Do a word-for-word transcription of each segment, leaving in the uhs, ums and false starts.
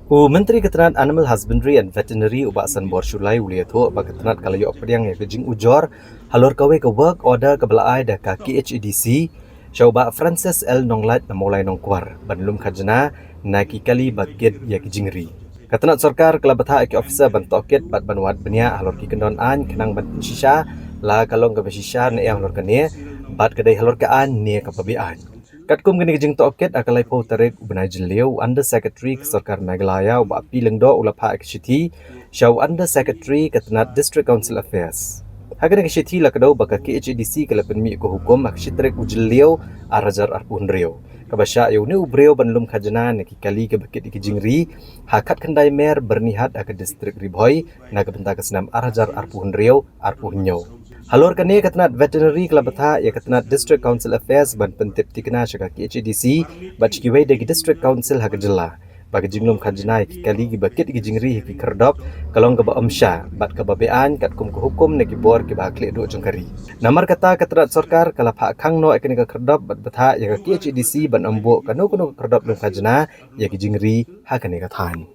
U Myntri ka tnat Animal Husbandry and Veterinary, u Bah Sanbor Shullai, u la ïathuh ba ka tnat ka la ïoh pdiang ïa ka jingujor halor kawei ka work order kaba la ai da ka K H A D C sha u Bah Francis L Nonglait na Mawlai Nongkwar ban lum khajna na ki kali ba kit ïa ki jingri. Ka tnat sorkar ka la bthah ïa ki officer ban tohkit bad ban wad bniah halor ki kyndon aiñ khnang ban pynshisha la ka long kaba shisha ne em halor kane bad ka dei halor ka aiñ ne kaba be-aiñ. Katkum kane ka jingtohkit, ha ka laiphew tarik u bnai Jylliew, u Under Secretary ka sorkar Meghalaya, u Bah P Lyngdoh, u la phah ïa ka shithi sha u Under Secretary ka tnat District Council Affairs. Ha kane ka shithi la kdew ba ka K H A D C ka la pynmih ïa ka hukum ha ka shi tarik u Jylliew, ar hajar arphew hynriew, kaba shah ïa une u briew ban lum khajna na ki kali kaba kit ïa ki jingri ha Khatkhyndai Mer, Byrnihat, ha ka District Ri Bhoi, na ka bynta ka snem ar hajar arphew hynriew, arphew hynñiew. Halor kane, ka tnat Veterinary ka la bthah ïa ka tnat District Council Affairs ban pyntip thikna sha ka K H A D C bad sha kiwei de ki District Council ha ka jylla ba ka jinglum khajna ïa ki kali kiba kit ïa ki jingri ha ki khyrdop ka long kaba ym shah bad kaba be-aiñ katkum ka hukum na ki bor kiba ha khlieh duh jong ka ri. Namar kata, ka tnat sorkar ka la phah khang noh ïa kane ka khyrdop bad bthah ïa ka K H A D C ban ym buh kano kano ka khyrdop lum khajna ïa ki jingri ha kane ka thaiñ.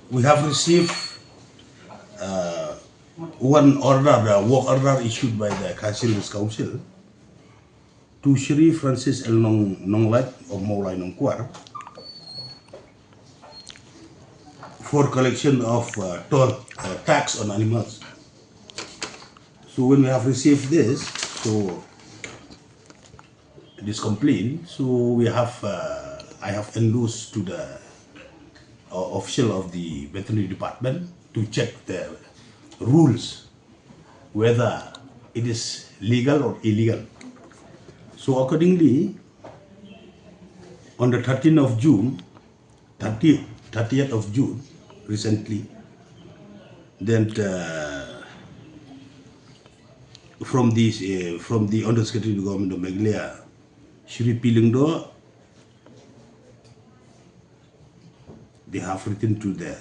We have received uh, one order, the work order issued by the Khasi Hills Council to Shri Francis L Nong, Nonglait of Mawlai Nongkwar for collection of uh, toll uh, tax on animals. So when we have received this, so this complaint, so we have, uh, I have endorsed to the uh, official of the veterinary department to check the rules, whether it is legal or illegal. So accordingly, on the thirteenth of June, thirtieth, thirtieth of June, recently, then uh, from this, uh, from the Undersecretary to the Government of Meghalaya, Shri P Lyngdoh, they have written to the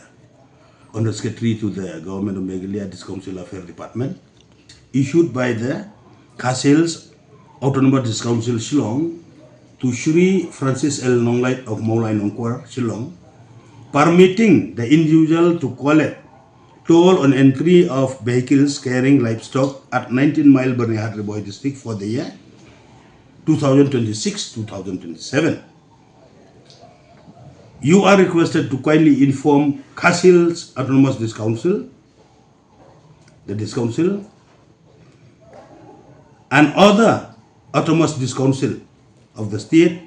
Undersecretary to the Government of Meghalaya, District Council Affairs Department, issued by the Khasi Hills Autonomous District Council Shillong to Shri Francis L Nonglait of Mawlai Nongkwar, Shillong, permitting the individual to collect toll on entry of vehicles carrying livestock at nineteen Mile, Byrnihat, Ri Bhoi District for the year two thousand twenty-six two thousand twenty-seven. You are requested to kindly inform Khasi Hills Autonomous District Council, the District Council, and other Autonomous District Council of the state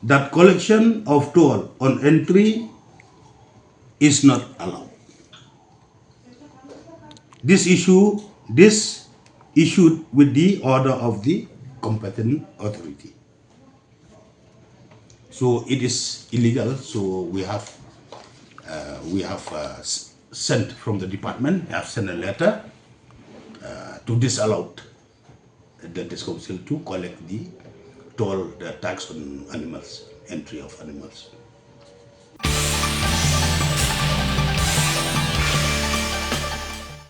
that collection of toll on entry is not allowed. This issue, this issued with the order of the competent authority. So it is illegal. So we have, uh, we have uh, sent from the department, have sent a letter uh, to disallow the district council to collect the toll, the tax on animals, entry of animals.